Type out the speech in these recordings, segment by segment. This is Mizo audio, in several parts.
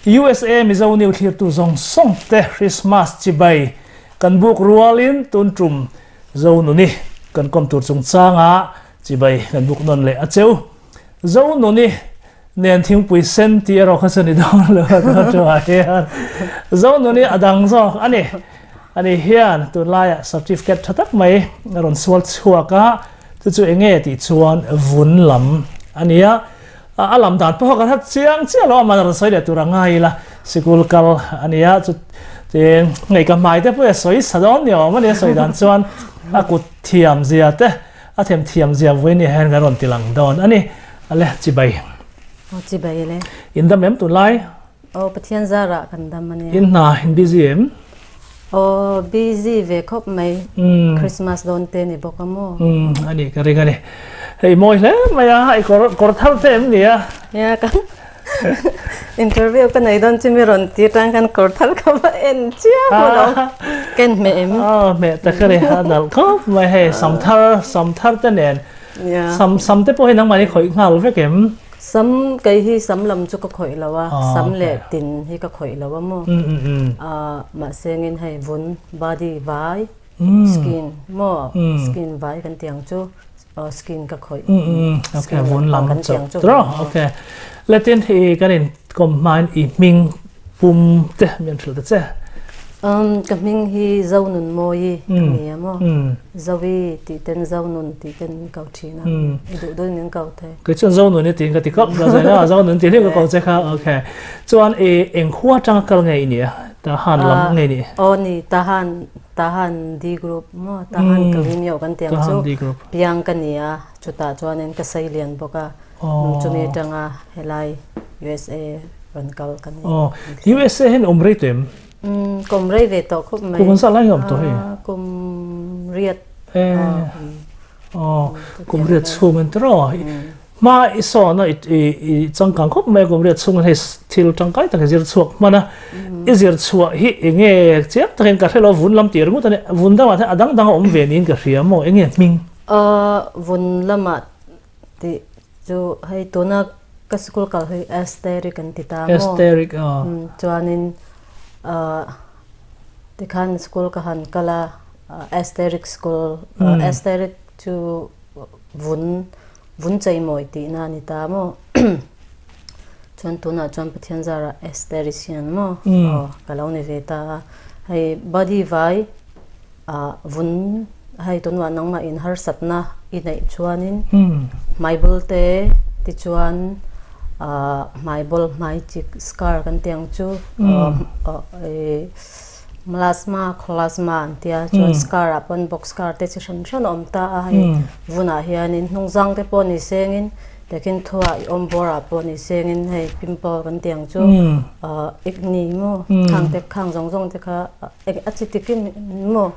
USA Mizo New thlirtu zawng zawng te Christmas chibai kan buk rualin tun tum Zonuni kan kawm tur chungchanga chibai kan buk nawn leh a cheu. Zonuni nen thingpui sen tih erawh kha chu ni dawn lo a tun tumah hian Zonuni a dang zawk a ni. Ani hian tunlaiah certificate tha tak mai a rawn sual chhuak a, chu chu eng nge tih chuan vun lam a ni a. A lam dan pawh kan hre chiang chiah lo a, mahni rawn sawi leh tur a ngai ila sikul kal a ni a, chu tin ngei ka hmai te pawh hi a sawi sa dawn ni awm a ni a sawi dan chuan a kut thiam zia te a them thiam zia vui ni hian kan rawn ti lang dawn a ni. A le chibai. Aw chibai le. In dam em tunlai? Aw Pathian zarah kan dam a nia. In hna in busy em? Aw busy ve khawp mai. Christmas dawn te ni bawk a maw? Umm a ni ka ring a ni. Hei mawi hle mai a, i kawr kawr thar te em ni a? Nia ka interview ka nei dawn chu mi rawn ti tang khan kawr thar ka va en chiang maw lo. Ka en hmeh em? Aw hmeh tak a ni, a nalh khawp mai hei sam thar sam thar te nen. Sam sam te pawh hi nangmah hi khawih nghal vek em? Sam kei hi sam lam chu ka khawih lo a, sam leh tin hi ka khawih lo a maw? Mahse ngin hei vun, body, vai, skin maw? Skin vai kan tih ang chu skin ka khawih. Ok, vun lam chu tawh. Ok, letin hi kan in kawm hmain i hming pum te min hrilh ta che. Ka hming hi Zonunmawii ka ni a maw? Zoe tih ten Zonun tih ten min ko thin a, i duh duhin min ko thei. Kei chuan Zonun i tiin ka ti khawp ka zaina a, Zonun tih hlim ka ko che kha. Ok. Chuan i eng khua atanga kal nge i nih a? Tahan lam nge i nih? Aw ni, Tahan, Tahan D group maw? Tahan Kalimio kan tih ang chu piang ka ni a, chutah chuanin ka sei lian bawk a, chumi atanga helai USA rawn kal ka ni. Aw, USA hian awm rei tawh em? Umm kum rei ve tawh khawp mai. Kum an zah lai ngam tawh hei. Kum riat. Aw kum riat chhung in tiraw. Hma i sawn a i changkang khawp mai kum riat chhung in hei thil tangkai tak i zir chhuak hman a. I zir chhuah hi enge chiang takin ka hre lo vun lam tih ringawt a ni. Vun dangah hian a dang dang a awm ve niin ka hria maw enge hming? Vun lamah tih chu hei tuna ka school kal hi Asteric an ti ta maw? Asteric aw. Chuanin tikhan school ka han kal a Asteric school Asteric chu vun vun cheimawi tihna a ni ta maw? Chuan tunah chuan Pathian zarah Asterician maw aw ka lo ni ve ta a hei body vai Vun hei tunah nangmah in harsatna i neih chuanin hmaibul te tichuan hmaibawl hmai chik scar kan tih ang chu melasma cholasma an tia chuan scar ah pawn box scar te chi hran hran a awm ta a hei vunah hianin hnungzang te pawh ni sengin Takin thuah i awm bawr ah pawh ni sengin hei pimple kan tih ang chu acne maw khang te khang zawng zawng te kha a chi tikin maw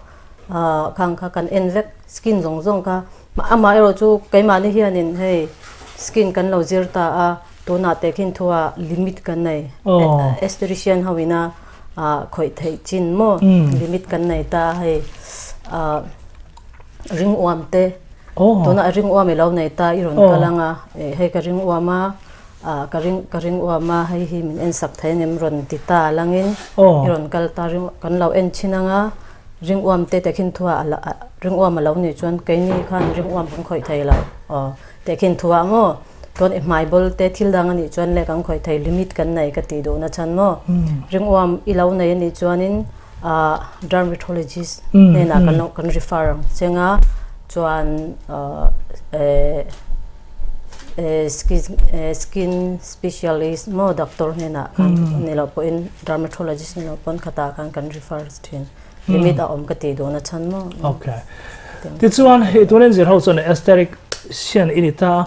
khang kha kan en vek skin zawng zawng kha amah erawh chu keimahni hianin hei skin kan lo zir ta a tunah tehkhin thuah limit kan nei esthetician ho ina khawih theih chin maw limit kan nei ta hei ring uam te Tuna a ring uam i lo nei ta i rawn kal ang a, hei ka ring uam a, ka ring ka ring uam a, hei hi min en sak thei ang em rawn ti ta langin i rawn kal ta ring kan lo en thin ang a, ring uam te tehkhin thu ah ring uam a lo nih chuan keini khan ring uam kan khawih thei lo aw tehkhin thu ah maw chuan i hmai bawl te thil dang a nih chuan le kan khawih thei limit kan nei ka tih duhna chhan maw ring uam i lo nei a nih chuanin Dermatologist hnenah kan lo kan refer ang cheng a chuan skin specialist maw doctor hnenah khan ni loh pawhin dermatologist ni loh pawn khatah khan kan refer thin limit a awm ka tih duhna chhan maw. Okay. Tichuan hei tun in zir ho chuan aesthetic sian i ni ta a.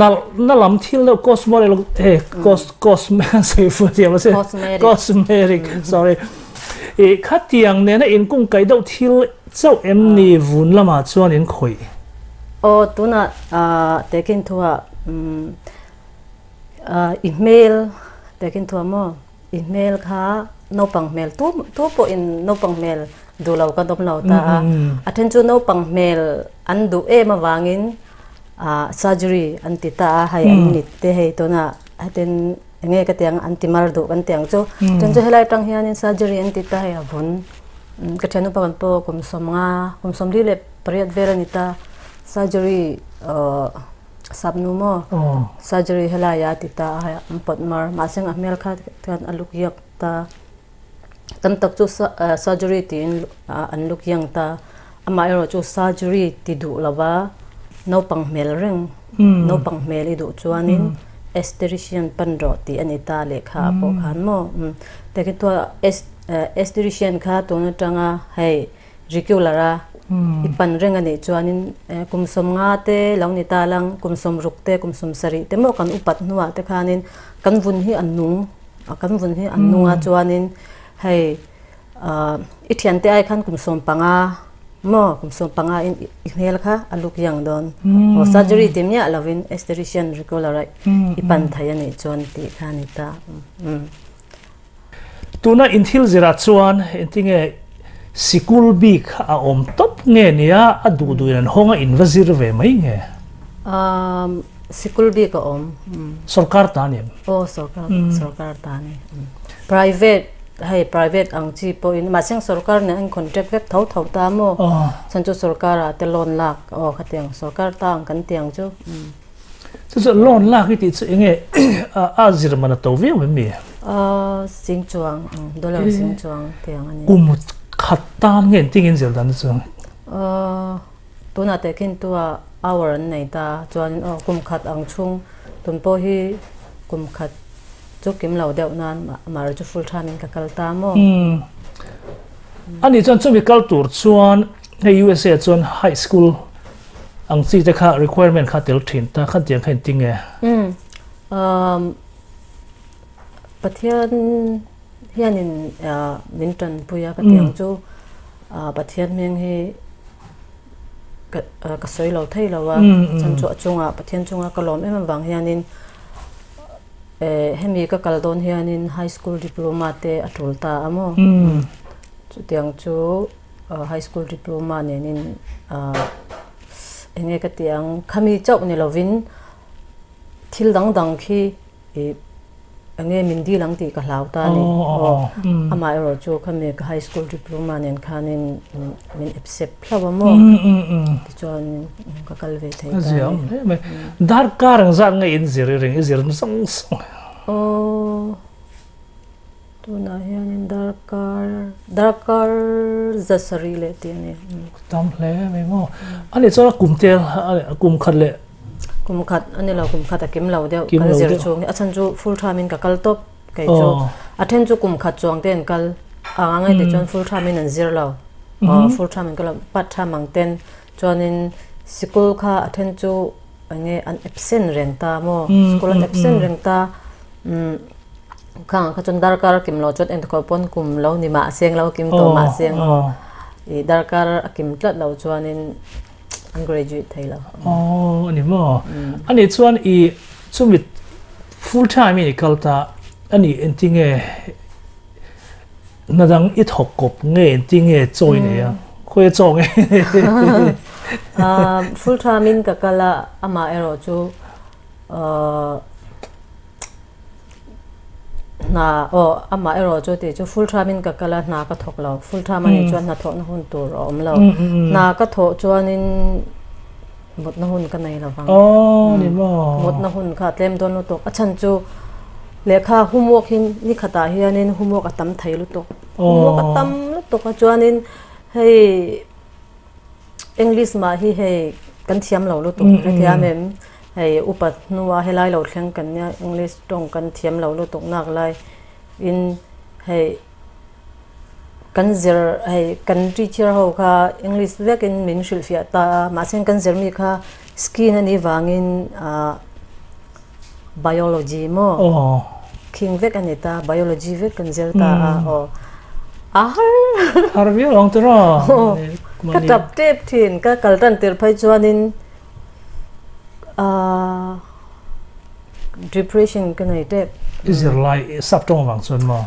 Nalh na lam thil deuh cosmoric he cos cosme cosmetic sorry i khatiang nena in kung kai deuh thil chauh em ni vun lamah chuan in khawih. Aw tunah tehkhin thuah i hmel tehkhin thuah maw i hmel kha naupang hmel tu tu pawhin naupang hmel duh lo kan awm lo ta a a then chu naupang hmel an duh em avangin ah surgery an ti ta a hei an mit te hei tuna hetin. Enge ka tiang an ti mar duh kan tiang chu. Chuan chu helai atang hianin surgery an ti ta hei a vun. Ka thian upa kan pawh kum 50, kum 48 vel a ni ta. Surgery sap nu maw surgery helai ah a ti ta a hei an pawt mar. Mahse a hmel kha khian a luk yak ta. Tam tak chu surgery tiin an luk yang ta. Amaherawh chu surgery ti duh lova naupang hmel reng, naupang hmel i duh chuanin esthetician pan rawh tih a ni ta lehkha ah pawh khan maw. Takin tua esthetician kha tun atanga hei regular a i pan reng a nih chuanin kum 50 te lo ni ta lang, kum 60 te, kum 70 te maw kan upat hnuah te khanin kan vun hi a nung, kan vun hi a nung a chuanin hei I thiante ai khan kum 15 maw kum 15 in i hmel kha a luk yang dawn. Aw surgery ti miah lovin esthetician regular a i pan thei a nih chuan tih kha a ni ta. Tuna in thil zirah chuan engtinge sikul bik a awm tawp nge nia a duh duhin an hawng a in va zir ve mai nge? Sikul bik a awm. Sorkar ta ni em? Aw sorkar sorkar ta ni. Private hei private ang chi pawhin mahse sorkar nen an contract vek tho tho ta maw? Chuan chu sorkar ah te loan lak aw khatiang sorkar ta ang kan ti ang chu. Chu chu loan lak hi tih chu enge a zir man a to viau em mi? Sing chuang dollar sing chuang tiang a ni. Kum khat tan nge engtin zir dan chu? Tunah teh khin tua hour an nei ta chuanin aw kum khat ang chhung tun pawh hi kum khat chu kim lo deuh nan mahre chu full time in ka kal ta maw. Ani chuan chumi kal tur chuan hei USA chuan high school ang chi te kha requirement kha tel thin ta khan tiang kha in ting e. Pathian hianin min tanpui a ka tiang chu Pathian hming hi ka sawi lo thei lo a, chhan chu a chungah Pathian chunga ka lawm em avang hianin hemi ka kal dawn hianin high school diploma te a tul ta a maw. Chutiang chu high school diploma nenin enge ka tih ang khami chauh ni lovin thil dang dang khi I enge min dil ang tih ka hlau ta a ni. Aw, amah erawh chu khami ka high school diploma nen khanin min accept hlauh a maw? Tichuan ka kal ve thei ta a ni. Darkar ang zat nge in zir i ring i zir zawng zawng? Aw, tunah hianin darkar darkar 700 leh tih a ni. Tam hle mai maw? Ani chuan a kum tel kum khat leh Kum khat a ni lo, kum khat a kim lo deuh kan zir chhung hi. A chhan chu full time in ka kal tawp kei chu. A then chu kum khat chuang te an kal ang ang e ti chuan full time in an zir lo. Full time in kal lo, part time ang ten chuanin sikul kha a then chu enge an absent reng ta maw, school an absent reng ta. Khang kha chuan darkar a kim lo chuan engtikawh pawn kum lo ni mah seng lo, kim tawh mah seng. I darkar a kim tlat lo chuanin An graduate thei lo. Oh, ani maw? Ani chuan i chumi full time in i kal ta ani entinge nadang i thawk kawp nge entinge chaw i nei a khawi a chaw nge? Full time in ka kal a, amah erawh chu Hna aw amah erawh chu tih chu full time in ka kal a hna ka thawk lo full time anih chuan hnathawhna hun tur a awm lo hna ka thawh chuanin mutna hun ka nei lo vang mutna hun kha a tlem dawn lutuk a chhan chu lehkha homework hi ni khatah hianin homework a tam thei lutuk homework a tam lutuk a chuanin hei English mah hi hei kan thiam lo lutuk hrethiam em. Hei upat hnua helai lo thleng kan nia English tawng kan thiam lo lutuk nak lai in hei kan zir hei kan teacher ho kha English vek in min hrilhfiah ta a mahse kan zir mi kha skin a nih vangin ah biology maw khing vek a ni ta biology vek kan zir ta a aw a har har viau ang tiraw ka tap tep thin ka kal tan tir phei chuanin Ahh depression ka nei tep. I zirlai sap tawng avang chuan maw?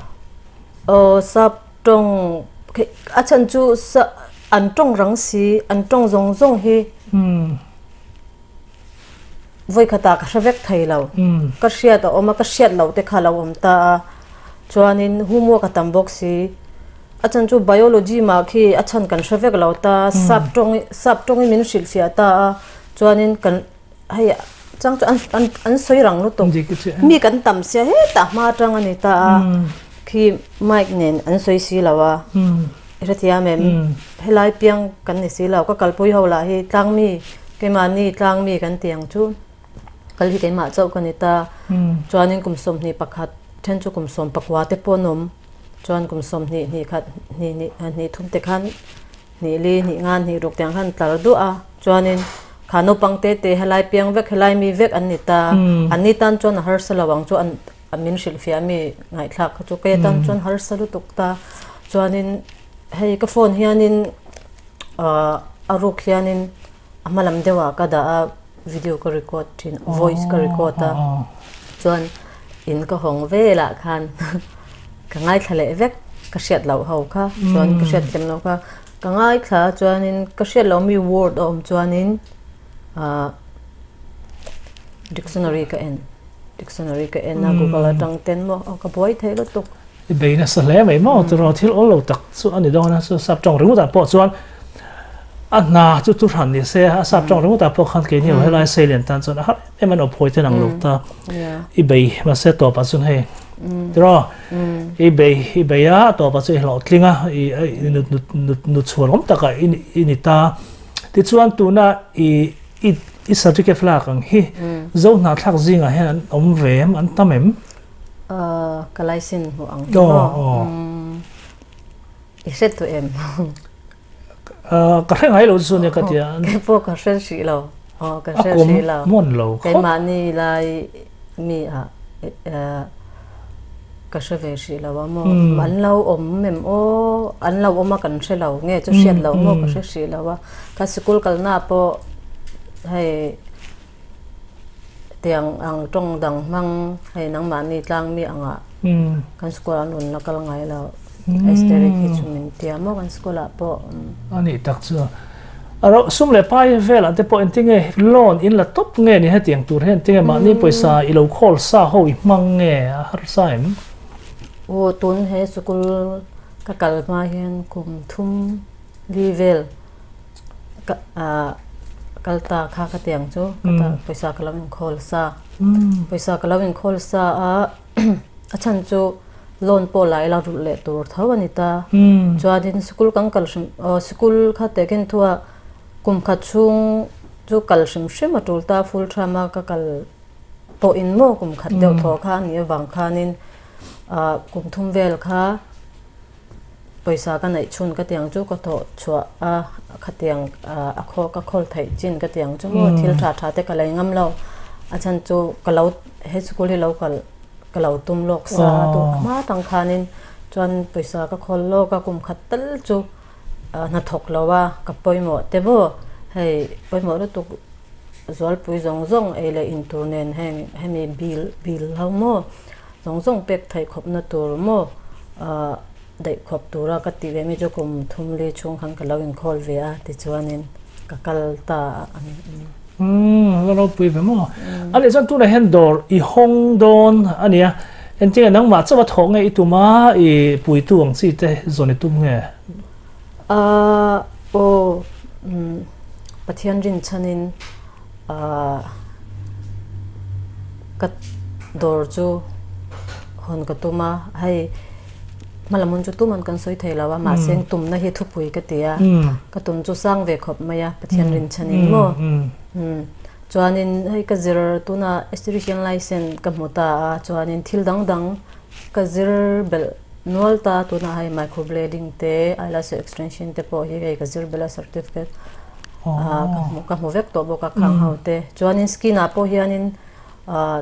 Aw sap tawng a chhan chu an tawng rang si an tawng zawng zawng hi Voi khata ka hre vek thei lo. Ka hriat a awm a, ka hriat loh te kha a lo awm ta a. Chuanin homework a tam bawk si. A chan chu biology mah khi a chhan kan hre vek lo ta, sap tawng sap tawngin min hrilhfiah ta a. Chuanin kan hei chang chu an an an sawi rang lutuk. Mi kan tam sia hetah hma atang a ni ta a. Khi mic nen an sawi si lo a. I hrethiam em? Helai piang kan ni si lo, ka kalpui ho lah hi tlangmi, keimahni tlangmi kan ti ang chu. Kal hi keimah chauh ka ni ta. Chuanin kum 21, then chu kum 19 te pawh an awm. Chuan kum 20 hnih khat, hnih hnih, hnih thum te khan, hnih li, hnih nga, hnih ruk tiang khan tlar duah a. Chuanin kha naupang te te helai piang vek, helai mi vek an ni ta. Anni tan chuan a harsa lo ang chu an. A min hrilhfiah mi ngaihthlak kha chu kei atan chuan harsa lutuk ta. Chuanin hei ka phone hianin ah a ruk hianin a hma lam deuh ah ka dah a video ka record thin voice ka record a chuan in ka hawng velah khan ka ngaithla leh vek ka hriat loh ho kha chuan ka hriat thiam loh kha ka ngaithla a chuanin ka hriat loh mi word a awm chuanin ah dictionary ka en. Dictionary ka en a, Google atang ten maw, aw ka buai thei lutuk. I bei nasa hle mai maw tiraw thil awl lo tak chu a ni dawn a, chu sap tawng ringawt ah pawh chuan a hna chu chu hran ni se a sap tawng ringawt ah pawh khan keini ho helai sei lian tan chuan a har em em an aw phawi ten ang lo ta i bei mahse tawp ah chuan hei tiraw i bei i bei a tawp ah chuan i hlawhtling a i nut nut nut nut chhuan awm tak ah i ni ta tichuan tuna i I i certificate lak ang hi Zo hnahthlak zingah hian an awm ve em? An tam em? Aw, ka license hmuh ang hi maw? I hre tu em? Ka hre ngai lo chu nia ka ti a. Kei pawh ka hre hrih lo. Aw, ka hre hrih lo. A kawm hmun lo khawp. Keimahni lai mi ah Ka hre ve hrih lo a maw? An lo awm em aw? An lo awm a kan hre lo nge chu hriat loh maw ka hre hrih lo a. Ka sikul kalna pawh hei tiang ang tawng dang hmang hei nangmahni tlangmi angah kan sikul an rawn la kal ngai lo. Asteric hi chu min tia maw kan sikulah pawh. A nih tak chu. A ro sum leh pai velah te pawh engtinge loan in la tawp nge ni hetiang tur hian engtinge mahni pawisa i lo khawl sa ho i hmang nge a harsa em? Aw tun he sukul ka kal hma hian kum thum li vel ka ah kal ta kha ka tiang chu ka ta pawisa ka lo inkhawl sa pawisa ka lo inkhawl sa a. A chhan chu loan pawh la ila rulh leh tur tho a ni ta. Chuanin sikul kan kal hrim aw sikul kha tehkhin thua kum khat chhung chu kal hrim hrim a tul ta full term a ka kal pawhin maw kum khat deuh thaw kha a nih avang khanin ah kum thum vel kha pawisa ka neih chhun ka tiang chu ka thawh chhuah a khatiang ah a khaw ka khawl theih chin ka tiang chu maw thil tha tha te ka lei ngam lo a chhan chu ka lo he sikul hi lo kal ka lo tum lawk sa a tu hma tang khanin chuan pawisa ka khawl lawk a kum khat tal chu hnathawk lo a ka pawimawh te maw hei pawimawh lutuk zualpui zawng zawng ei leh in tur nen heng hemi bill bill ho maw zawng zawng pek theih khawpna tur maw ah daih khawp tura ka tih ve mi chu kum thum li chhung khan ka lo inkhawl ve a tichuanin ka kal ta a ni. Umm la ropui ve maw. A nih chuan tunah hian dawr i hawng dawn a nia. Engtinge nangmah chauh a thawh nge i tum a, i puitu ang chi te zawn i tum nge? Aaa aw umm Pathian rinchhanin aaa ka dawr chu hawn ka tum a, hei hmalam hun chu tuman kan sawi thei lo a, mahse tumna hi thupui ka ti a, ka tum chu sang ve khawp mai a, Pathian rinchhanin maw. Chuanin hei ka zir tuna Esthetician license ka hmu ta a, chuanin thil dang dang ka zir belh nual ta, tunah hei microblading te, eyelash extension te pawh hi hei ka zir belh a certificate ka hmu ka hmu vek tawh bawk a khang ho te. Chuanin skin ah pawh hianin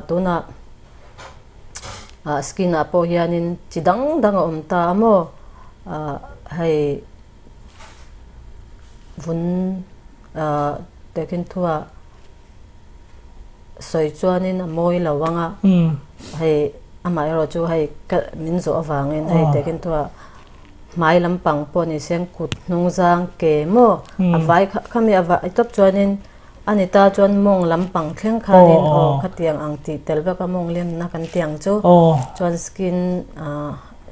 tunah Ah skin ah pawh hianin chi dang dang a awm ta a maw ah hei vun ah tehkhin thuah sawi chuanin a mawi lo ang a hei amaherawh chu hei ka min zawh avangin hei tehkhin thuah hmai lampang pawh ni se kut hnung zang ke maw a vai kha khami a vai tawp chuanin. Ani ta chuan mawng lampang thleng khanin aw khatiang ang tih tel vek a mawng lenna kan ti ang chu chuan skin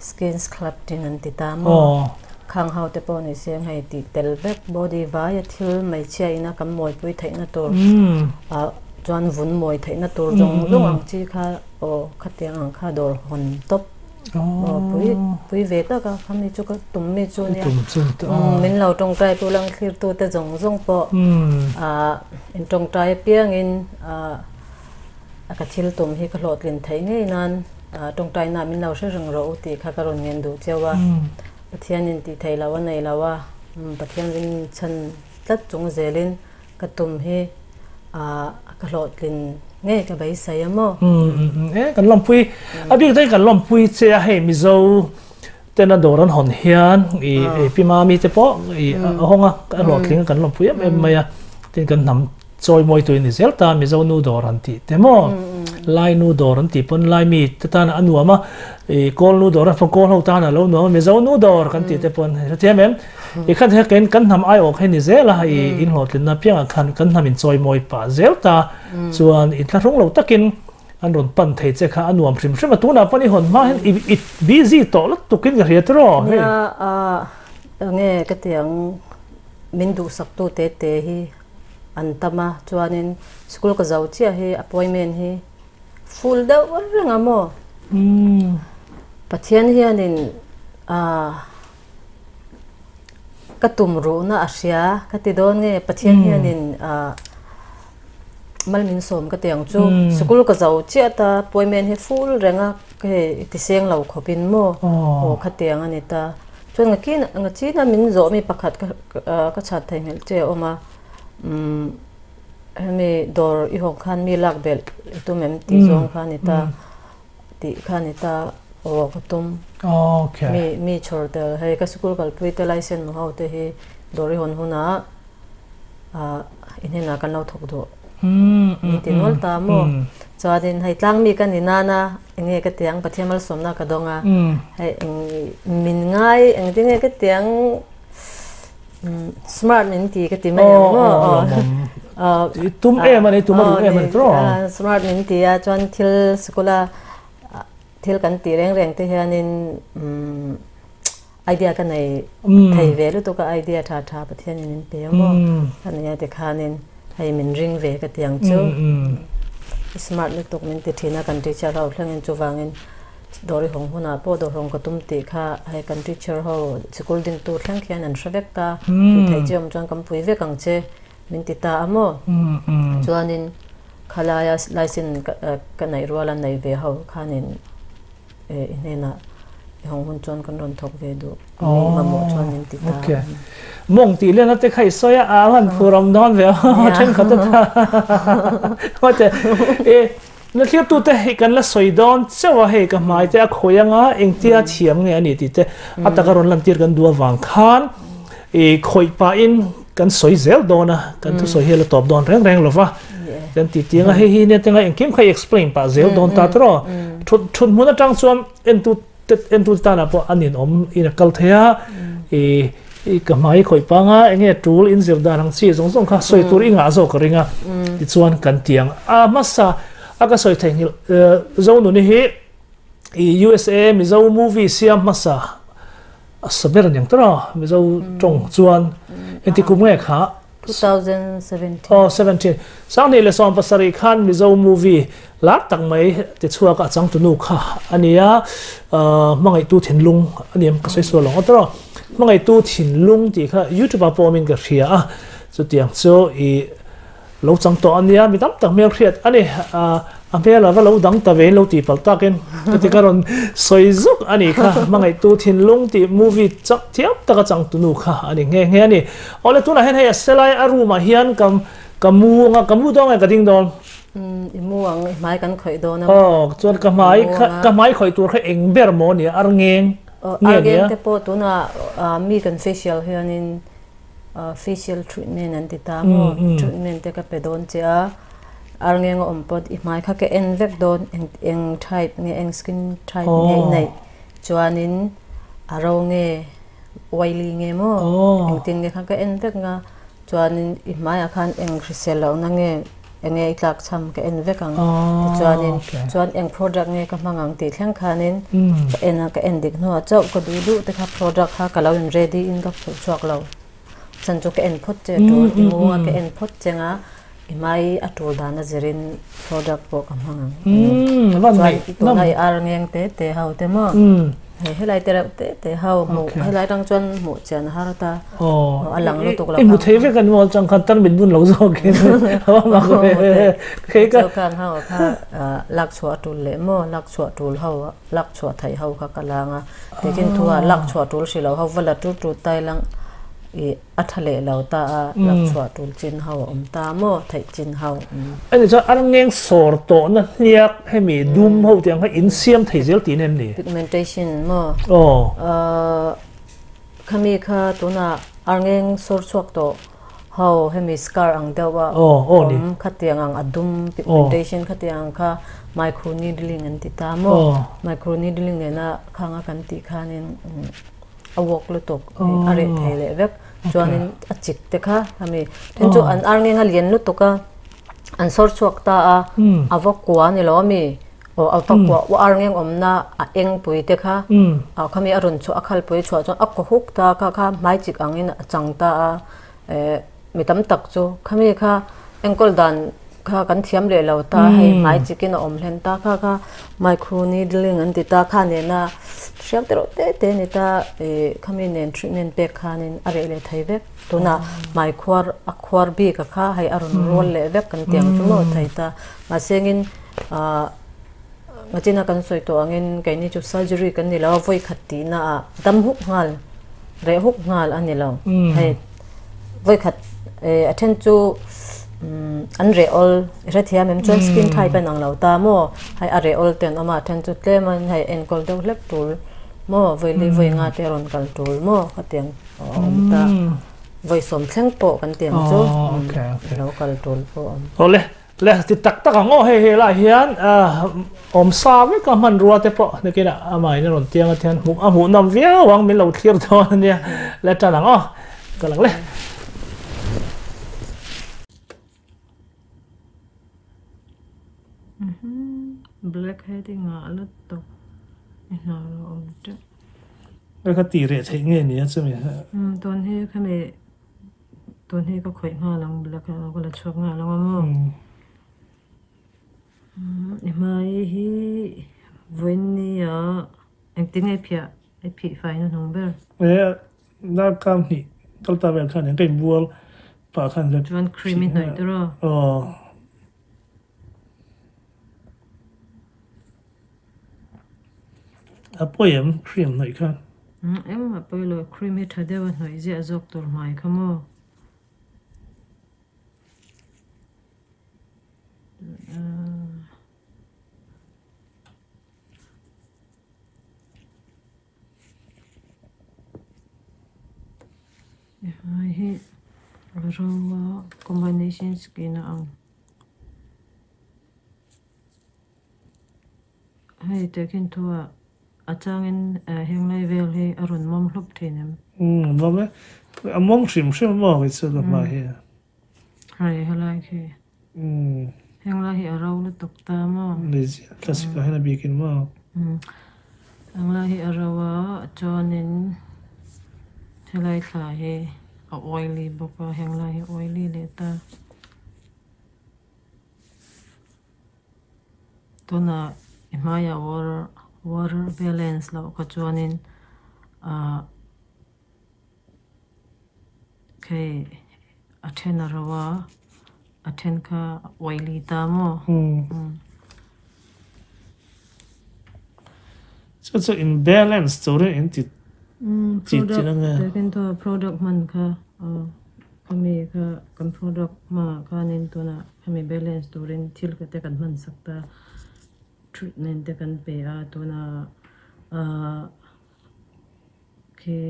skin sculpting an ti ta maw khang ho te pawh ni se hei tih tel vek body vaia thil hmeichhia ina kan mawipui theihna tur chuan vun mawi theihna tur zawng zawng ang chi kha aw khatiang ang kha dawr hawn tawp. Aw pui pui ve tak a khami chu ka tum mi chu nia min lo tawngtai tu lang thlir tu te zawng zawng pawh ah in tawngtai apiangin ah ka thil tum hi ka hlawhtlin theih ngei nan ah tawngtai na min lo hre reng rawh u tih kha ka rawn ngen duh cheu a Pathian in tih theih loh a nei lo a Pathian ring chhan tlat chung zelin Ka tum hi ka hlawhtlin ngei ka beisei a maw? E kan lawmpui a bik daih kan lawmpui che a hei Mizo ten a dawr an hawn hian i pi mami te pawh i a hawng a a hlawhtling a kan lawmpui em em mai a tin kan hnam chawi mawi tuin ni zel ta Mizo nu dawr an tih te maw Lai nu dawr an tih pawn Lai mi te tan a nuam a i Kawl nu dawr an Kawl ho tan a lo nuam a Mizo nu dawr kan tih te pawn hrethiam em? I khan he kan kan hnam ai awk he ni zel a i in hlawhtlinna piangah khan kan hnam in chawi mawi pah zel ta chuan in thlahrung lo takin an rawn pan thei che kha a nuam hrim hrim a tunah pawn i hawn hma hian i i busy tawh lutuk in ka hria tiraw hei. Nia a enge ka ti ang min duhsak tu te te hi an tam a chuanin school ka zo chiah hi appointment hi full deuh reng a maw Pathian hianin ah Ka tum ruhna a hria ka ti dawn nge Pathian hianin mal min sawm ka ti ang chu sikul ka zo chiah ta appointment hi full reng a hei ti seng lo khawp in maw aw khatiang a ni ta chuan nga kin nga china min zawh mi pakhat ka ka chhat theihnghilh che a awm a umm hemi dawr i hawng khan mi lak belh i tum em tih zawng kha a ni ta. Tih kha ni ta aw ka tum. Okay. Mi mi chhawr tel hei ka sikul kalpui te license mu ho te hi dawr i hawn hunah ah i hnenah kan lo thawk duh. Min ti nual ta maw. Chuanin hei tlangmi ka ni nana enge ka tiang Pathian malsawmna ka dawng a. Hei eng min ngai engtin nge ka tiang Smart min ti ka ti mai ang maw? Aw, tum em a ni, tum a duh em a ni tawh. Smart min ti a, chuan thil sikula thil kan tih reng reng te hianin idea ka nei thei ve lutuk a, idea tha tha Pathianin min pe a maw? Ka nei a tikhanin hei min ring ve ka ti ang chu. Smart lutuk min ti thin a, kan teacher ho thlengin chuvangin Dawr i hawng hunah pawh dawr hawng ka tum tih kha hei kan teacher ho sikul dingtu thleng khian an hre vek ta, tih theih che awm chuan kan pui vek ang che min ti ta a maw? Chuanin khalaia license ka neih ruala nei ve ho khanin i hnenah i hawng hun chuan kan rawn thawk ve duh mi mamawh chuan min ti ta. Mawng tih lena te kha i sawi a, a han phur awm dawn ve a, thenkhat a ta. Na thliartute hei kan la sawi dawn chauh a, hei ka hmai te a khawi anga engtia thiam nge a ni tih te a taka rawn lantir kan duh avang khan i khawih pahin kan sawi zel dawn a, kan thusawi hi a la tawp dawn reng reng lova kan ti tiang a, hei hi nia tenga engkim kha i explain pah zel dawn ta tawh thut thut hmun atang chuan entu te entu te tanah pawh a ninawm in a kal thei a, i i ka hmai khawih panga enge tul in zir dan ang chi zawng zawng kha sawi tur i ngah zawk ka ring a tichuan kan ti ang a hmasa a ka sawi thei nghilh Zonuni hi i USA Mizo movie siam hmasa a sa ber aniang tawh a Mizo tawng chuan engti kum nge kha 2017. Aw, 17. Sanghnih leh 17 khan Mizo movie lar tak mai tichhuak a changtunu kha a ni a, Hmangaihtu Thinlung a ni em ka sawi sual lo ngawt erawh. Hmangaihtu Thinlung tih kha YouTube ah pawh awmin ka hria a, chutiang chu i lo chang tawh a nia, mi tam tak hmel hriat a ni. A hmel a va lo dang ta ve in lo tih palh takin chuti ka rawn sawi zuk a nih kha. Hmangaihtu Thinlung tih movie chak thiam taka changtunu kha a ni nghe nghe a ni. Awle tunah hian hei a selai a room ah hian ka ka mu anga ka mu dawn nge ka ding dawn? Umm i mu ang i hmai kan khawih dawn a. Aw chuan ka hmai kha ka hmai khawih tur kha eng ber maw nia ar ngeng nge nia? Ar ngeng te pawh tunah mi kan facial hianin facial treatment an ti ta maw treatment te ka pe dawn che a ar ngeng a awm pawt i hmai kha ka en vek dawn eng eng type nge eng skin type nge i neih chuanin a ro nge oily nge maw engtin nge kha ka en vek nga. Chuanin i hmaiah khan eng hrisel lohna nge enge i tlak cham ka en vek ang tichuanin chuan eng product nge ka hmang ang tih thleng khanin ka en a ka en dik hnuah chauh ka duh duh te kha product kha ka lo in ready in ka phurh chhuak lo chan chu ka en phawt che tul i mung a ka en phawt cheng a i hmai a tul dan a zirin product pawh ka hmang ang chuan tuna i ar ngeng te te ho te maw hei helai te reuh te te ho hmuh helai atang chuan hmuh chian a har ta a lang lutuk lo i hmu thei vek an maw chang khan tarmit bun lo zawk in kei ka khan ho kha lak chhuah tul leh maw lak chhuah tul ho lak chhuah thei ho kha ka lang a tekin thu a lak chhuah tul hri lo ho va la tu tu tai lang i a tha leh lo ta a lak chhuah tul chin ho a awm ta maw theih chin ho. Ani chuan arngeng sawr tawhna hniak hemi dum ho tiang kha in siam thei zel tih em ni? Pigmentation maw? Aw. Khami kha tunah arngeng sawr chhuak tawh ho hemi scar ang deuh a awm khatiang ang a dum pigmentation khatiang ang kha micro needling an ti ta maw? Micro needling nena khanga kan tih khanin a walk lutuk a reh thei leh vek chuanin a chik te kha ami then chu an ar ngeng a lian lutuk a an sawr chhuak ta a a va kua ni lo ami aw a va kua u ar ngeng awmna a eng pui te kha a khami a rawn chhuah a khal pui chhuah chuan a kaw huk ta kha kha hmai chik angin a chang ta a eh mi tam tak chu khami kha enkawl dan kha kan thiam leh lo ta hei hmai chikin a awm hlen ta kha kha micro needling an ti ta kha nena hriau te reuh te te a ni ta ih khami nen treatment pek khanin a reh leh thei vek tunah hmai khuar a khuar bik a kha hei a rawn rual leh vek kan tih ang chu maw thei ta mahsengin ah ngachina kan sawi tawh angin keini chu surgery kan ni lo a vawi khat tihna ah dam huk nghal reh huk nghal a ni lo hei. Vawikhat a then chu an reh awl i hrethiam em chuan skin type a inang lo ta maw hei a reh awl te an awm a a then chu tlem a hei enkawl deuh hlek tul maw vawi vawi nga te a rawn kal tul maw khatiang a awm ta vawi sawm thleng pawh kan ti ang chu lo kal tul pawh a awm. Awle le ti tak tak ang aw hei he lai hian awm sa vek a hmanrua te pawh nakinah amahin a rawn tiang a thian hmuh a hmuh nawm viau ang min lo thlir dawn a nia le tan ang aw ka lang le. Black head i ngah lutuk i hna lo awm teuh. Hei kha tih reh theih nge ni a chumi. Tun hi khami Tun hi ka khawih nghal ang black ah ka la chhuak nghal ang a maw i hmai hi vawiin ah engtin nge phiah i phih fai na hnung ber. E darkar hnih kal ta vel khan ka inbual pah khan ka chuan cream i hnawih tur aw. Aw. A pawi em cream hnawih kha? Eng a pawi lo, cream hi tha deuh a hnawih ziah zawk tur hmai kha maw? Hei hi ro a combination skin a ang. Hei tehkhin thu ah a changin heng lai vel hi a rawn mawm hlup thin em? Umm mawm e. A mawm hrim hrim maw kei chu ka hma hi. Hei helai khi. Umm. Heng lai hi a ro lutuk ta maw? Ni ziah thlasik ah hian a bikin maw? Umm. Heng lai hi a ro a chuanin helai thla hi a oily bawk a heng lai hi oily leh ta. Tunah i hmaiah water water balance loh kha chuanin ahh hei a then a ro a a then kha a oily ta maw. Chu chu in balance turin in ti ti ti na nge. Product hman kha Khami kha kan product hmaah khanin tunah khami balance turin thil kha te kan hman sak ta treatment te kan pe a tunah ahh khi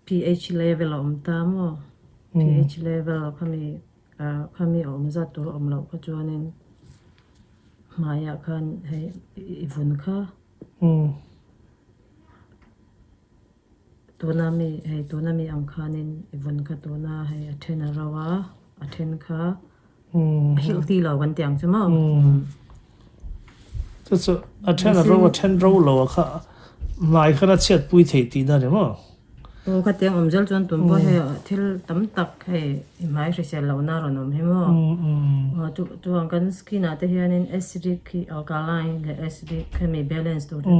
pH level a awm ta maw pH level khami ah khami a awm zat tur a awm loh kha chuanin hmaiah khan hei i vun kha. Tuna mi hei tuna mi ang khanin i vun kha tuna hei a then a ro a, a then kha a healthy lo kan tih ang chu maw. Chu chu a then a ro a then ro lo a kha hnai khan a chhiat pui thei tihna a ni maw. Aw khatiang awm zel chuan tun pawh hei thil tam tak hei i hmai hrisel lohna a rawn awm hi maw. Aw chu chuan kan skin ah te hianin acidic hi alkaline leh acidic hemi balance tur te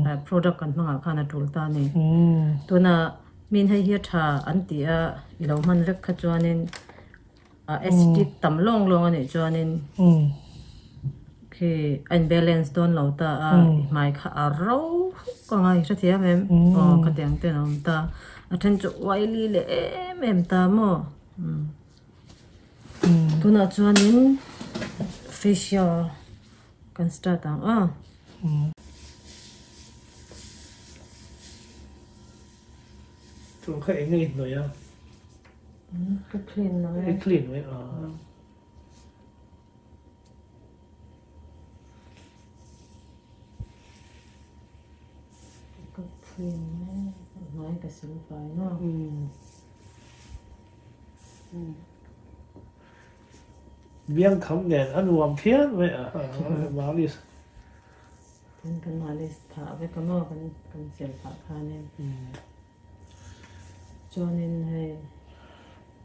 kha product kan hmangah khan a tul ta a ni. Tuna min hei hi a tha an tih a i lo hman vek kha chuanin a acidic tam lawng lawng a nih chuanin khi a in balance dawn lo ta a i hmai kha a ro huk ang a i hrethiam em aw khatiang ten a awm ta a then chu oily leh em em ta maw tunah chuanin facial kan start ang a. Tun kha eng nge i hnawih a? Ka clean lo e. I clean mai a. Ka clean mai hmai ka sil fai no. Biang kham nen a nuam phian mai a. Malis. Tin kan malis phah vek a maw kan kan sil phah khanin. Chuanin hei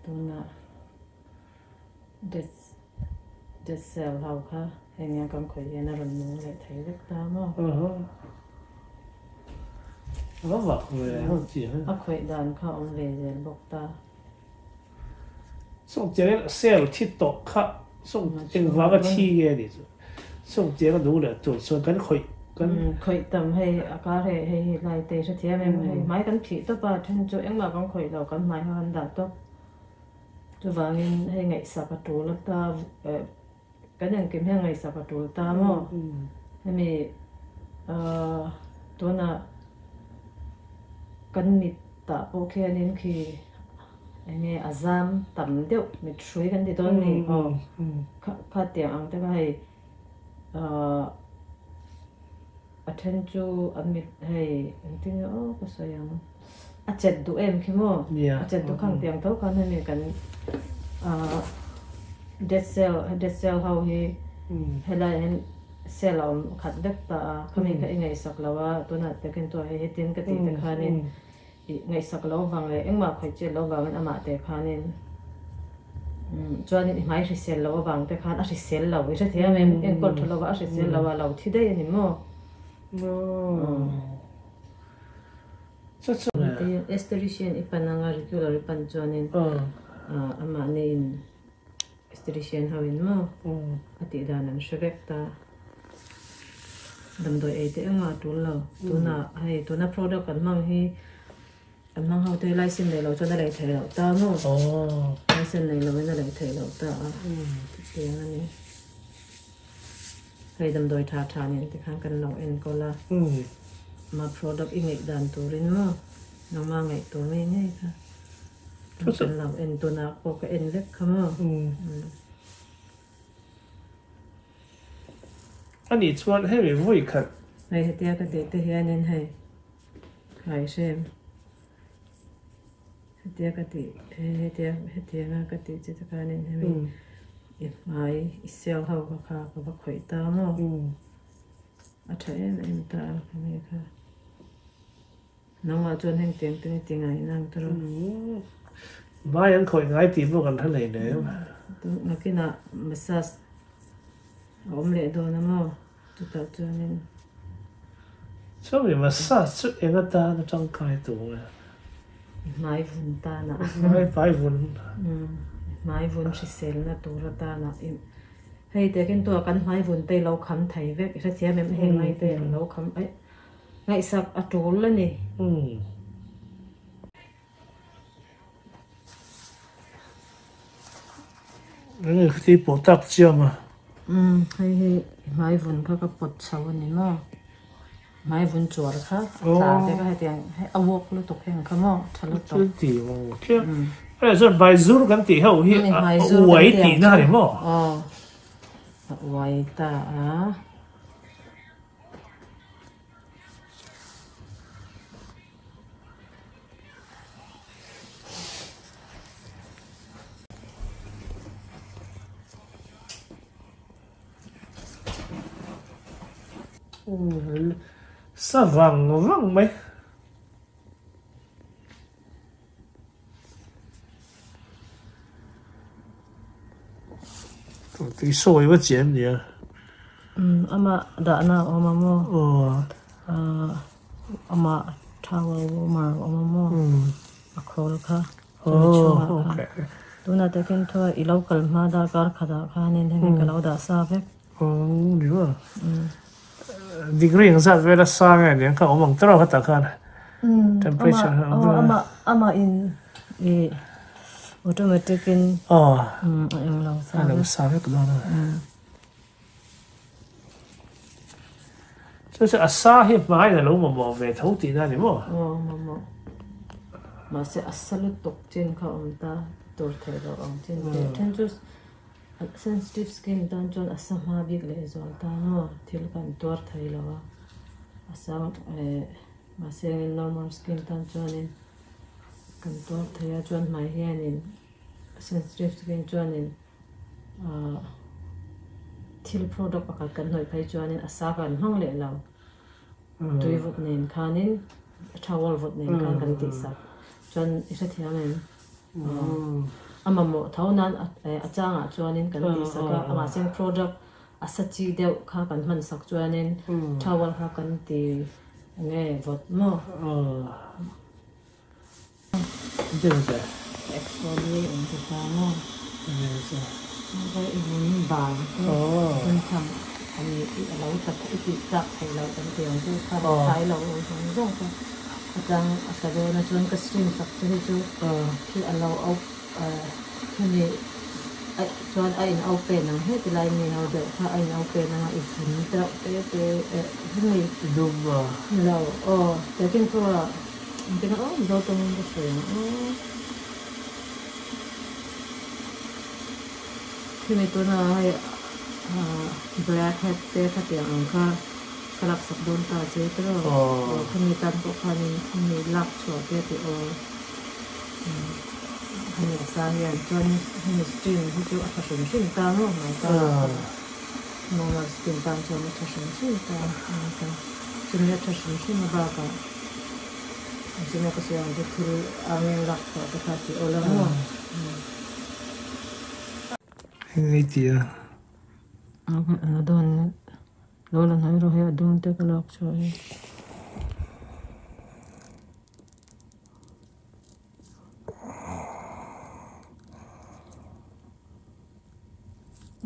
tunah dead dead cell ho kha heng hian kan khawih hian a rawn nung leh thei vek ta maw? A khawih dan kha a awm ve zel bawk ta. Chung chiang cell thi tawh kha chung engvanga thi nge a nih chu? Chung chiang a nung leh tur chuan kan khawih kan. Khawih tam hei a kar hei hei hi lai te hrethiam em hei hmai kan phih tawp a then chu engmah kan khawih lo kan hmai kha kan dah tawp chuvangin hei ngaihsak a tul a ta kan engkim hian ngaihsak a tul ta maw hemi ahh tunah kan mit tah pawh khianin khi Eng nge a zam tam deuh mit hrui kan ti dawn ni aw kha tiang ang te kha hei ahh a then chu an mit hei engtin nge aw ka sawi ang a chet duh em khi maw a chet duh khang tiang tho khan hemi kan ahh dead cell dead cell ho hi helai ah hian cell a awm khat vek ta a khami kha i ngaihsak lo a tunah takin tuah hei hetin ka tih te khanin. Ih ngaihsak lo vang leh engmah khawih chet lo vangin amah te khanin chuanin i hmai hrisel lo avang te khan a hrisel lo i hrethiam em enkawl tha lova a hrisel lo a lo thi daih a ni maw? Esthetician i pan anga regular i pan chuanin amah neiin Esthetician ho in maw a tih dan an hre vek ta. Damdawi ei teh engmah a tul lo. Tunah hei tuna product kan hmang hi kan hmang ho te hi license nei lo chuan a lei theih loh ta maw. License nei lo in a lei theih loh ta a chutiang a ni. Hei damdawi tha tha nen te khan kan lo enkawl a. Ma product i ngeih dan turin maw nangma ngeih tur ngei ngei kha kan lo en tunah pawh ka en vek kha maw. A nih chuan hemi vawi khat. Hei hetia ka tih te hianin hei khai hrem hetia ka tih hetia hetianga ka tih che te khanin hemi i hmai i cell ho kha kha ka va khawih ta maw a tha em em ta a khami kha nangmah chuan heng tiang te ni ti ngai nang ta rawh. Hmai an khawih ngai tih pawh kan hre hlei nem. Nakinah massage A awm leh dawn a maw? Chutah chuanin. Chumi massage chu eng atana tangkai tur nge? Hmai vun tana. Hmai vun. Hmai vun hriselna tur atana. Hei takin tua kan hmai vun te lo kham thei vek. I hrethiam em heng lai te lo kham ngaihsak a tul a ni. Enge khi pawh tak chiam a. Umm hei hi hmai vun kha ka pawt chho a ni maw hmai vun chuar kha a tla vek a hetiang hei a walk lutuk heng kha maw tha lutuk. Thil ti maw khian hei chuan hmai zur kan tih ho hi a uai tihna a ni maw. Aw a uai ta a. Sa vang vang mai. Tui sawi va chian nia. Ama dahna a awm a maw? Ama towel warmer a awm a maw? A khawl kha chumi chhungah khan. Tunah te khin thua i lo kal hma darkar khatah khanin hemi ka lo dah sa vek. Degree ang zat vela sang nge aniang kha awm ang tawrh khatah khan temperature ama ama in i automatic in a eng lo sa vek sa vek dawn a chu chu a sa hi hmaiin a lo mamawh ve tho tihna a ni maw aw mamawh mahse a sa lutuk chin kha awm ta tur theih loh ang chin te then chu Sensitive skin tan chuan a sa hma bik leh zual ta maw? Thil kan tuar thei lo a, a sa eh mahse normal skin tan chuanin kan tuar thei a, chuan hmai hianin sensitive skin chuanin ah thil product pakhat kan hnawih phei chuanin a sa kan hmang leh lo, tui vawt nen khanin towel vawt nen khan kan tihsak chuan i hrethiam em? A mamawh tho nan a changah chuanin kan tihsak a, amah chuan product a sa chi deuh kha kan hman sak chuanin towel kha kan ti nge vawt maw? Exfoliate an ti ta maw? I vun bal te vun tham a ni a lo tla i tih tlak theih loh kan ti ang chu kha thlai lo zawng zawng kha. A chang a tla dawn a chuan ka stream sak che hi chu khi a lo op khami chuan a in open ang heti lai mi ho deuh kha a in open ang a i vun deuh te te eh hemi dum a lo aw takin pawh a engtin a awm zo tawngin ka sawi ang aw khimi tuna hei black hat te khatiang ang kha. Ka laksak dawn ta che tiraw? Aw, khami tan pawh khanin khami lak chhuah te a ti aw. Hemi a sa hian chuan hemi stream hi chu a tha hrim hrim ta maw hmai ta normal skin tan chuan a tha hrim hrim ta chumi a tha hrim hrim a bakah chumi ka sawi ang chu thil angin lak chhuah te kha a ti aw la maw. Eng ei tia? A dawn. Lo la hnai rawh hei a dum te ka lak chhuah hi.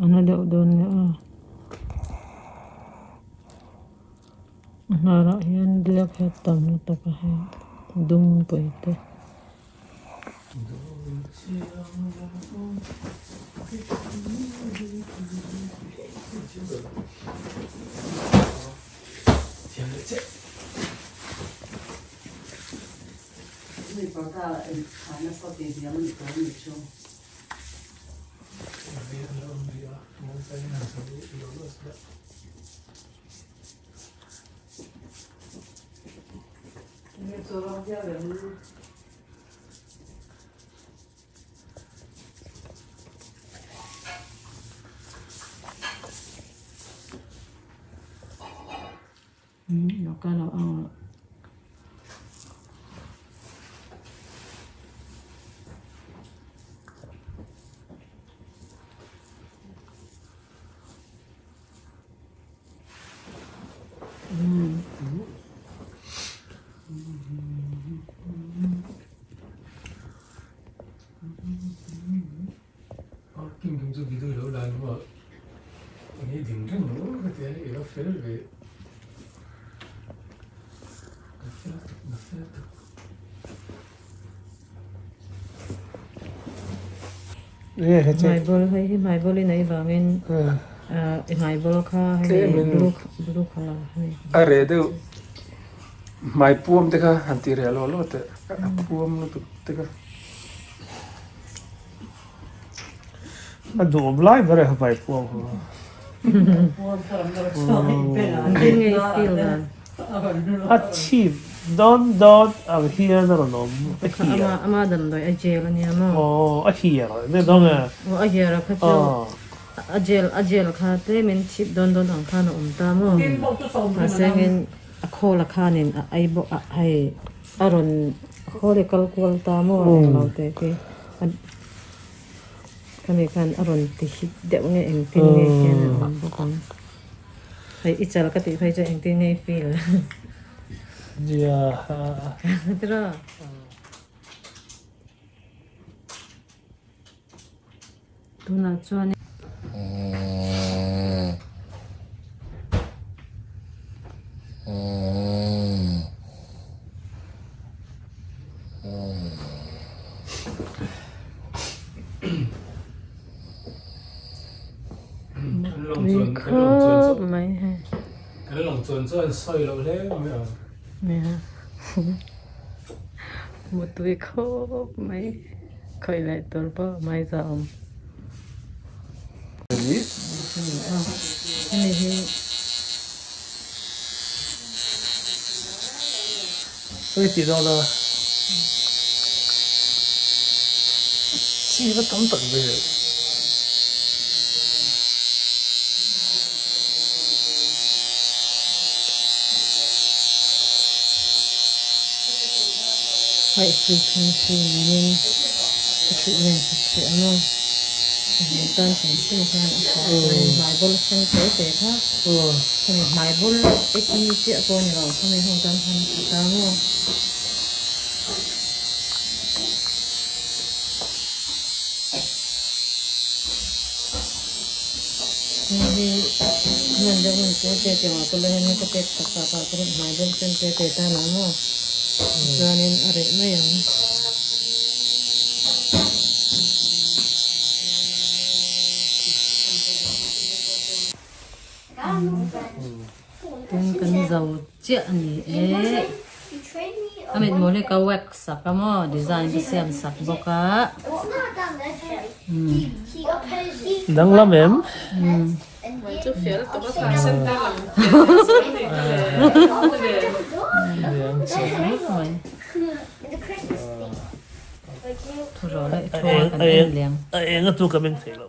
A na deuh dawn nia aw. A hnarah hian black head tam lutuk a hei dum pui te. Hmaibawlh hei hi hmaibawlh in ei vangin i hmaibawlh kha hei blue colour hei. A reh deuh hmai puam te kha han ti reh lawh lawh teh a puam lutuk te kha. A duhawm lai ber e hmai puam ho. A chhip dawn dawn ang hian a rawn awm a hiar. Ama damdawi a gel a nia maw? Aw a hiar nia dawng e. Aw a hiar a kha chu A gel a gel kha tlemin chhip dawn dawn ang khan a awm ta maw? Mahse engin a khawl a khanin a ei bawk a hei a rawn a khawl hi kal kual ta maw englo te khi a khami khan a rawn ti hit deuh nge engtin nge khian a awm bawk ang hei i chal ka tih phei chuan engtin nge i feel Nia. Tiraw. Tunah chuan Tui khawp mai hei. Kan lawng chuan chuan sawi loh hle mai ang. Nia. Mutui khawp mai. Khawih leh tur pawh mai za awm. Hemi hi Hei ti dawn a. Chi va tam tak ve. White frequency nen ka treatment sak theih ang a, a hmel tan hrim hrim khan a tha chuan hmai bul sen te te kha khami hmai bul acne chiah pawh a ni lo khami ho tan khan a tha ta maw. Hei hi hman deuh hun te te tiang ah pawh hian ka pek tak tak ah chuan hmai bel sen te te tan ang maw tichuanin a reh mai ang. Tin kan zo chiah a ni e. A mithmuh hi ka wax sak a maw design ka siam sak bawk a. Danglam em? A eng a tu ka meng thei lo.